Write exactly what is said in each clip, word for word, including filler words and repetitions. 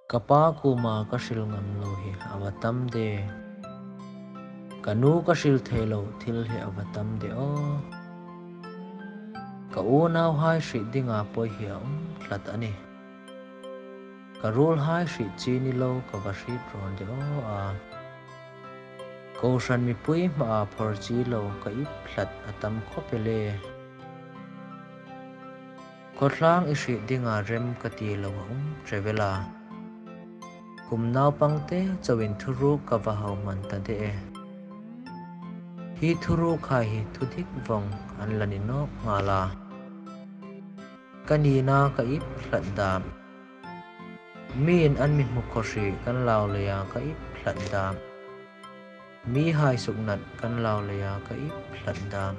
Ka pa kuoma ka hril ngam lo hi a va tam de. Ka nu ka hril thei lo thil hi a va tam de aw. Ka unauhai hriet dinga pawi hi a um tlat a nih. Ka ruolhai hriet chi ni lo ka va hriet rawn de aw a. Kohran mipui hmaa phawr chi lo ka ip tlat a tam khawp el e. Khawtlang i hriet dinga rem ka ti lo a um ṭheuh el a. Kum naupangte chauhin thuruk ka va hau hman ta de e. Hi thurukhai hi thudik vawng an la ni nawk nghal a. Ka nina ka ip tlat dam. Miin an mi hmu khawp hrih kan lau leia ka ip tlat dam. Mihai suknat kan lau leia ka ip tlat dam.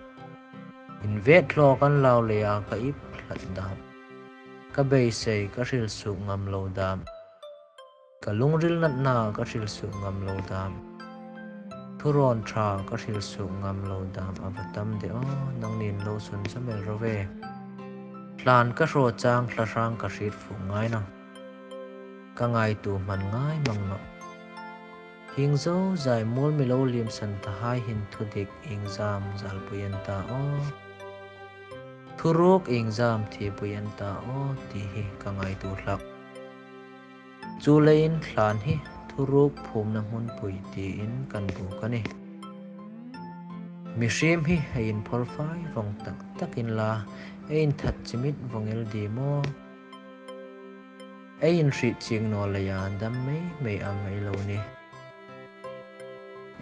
Invet thlaw kan lau leia ka ip tlat dam. Ka beisei ka hril suk ngam lo dam. Ka lungril natna ka hril suk ngam lo dam. Thurawn ṭha ka hril suk ngam lo dam a va tam de aw, nangnin lo sun sa mel ro ve. Hlan ka hraw chang thlahrang ka hriet fuk ngai nawh. Ka ngaituo hman ngai mang nawh. Hieng zozai mual mi lo liem san tahai hin thudik iengzam zalpui an ta aw. Thuruk iengzam thipui an ta aw ti hi ka ngaituo hlak. Chuleiin hlan hi thuruk phumna hmunpui tiin kan buk a nih. Mihriem hi ei inphawrfai vawng tak tak inla, ei inthat chimit vawng el ding maw? Ei inhriet chieng naw leia dam mei mei am ei lo ni?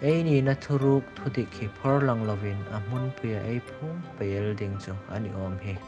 Ei nina thuruk thudik hi phawrlang lovin a hmunpuia ei phum pei el ding chu a ni awm hi.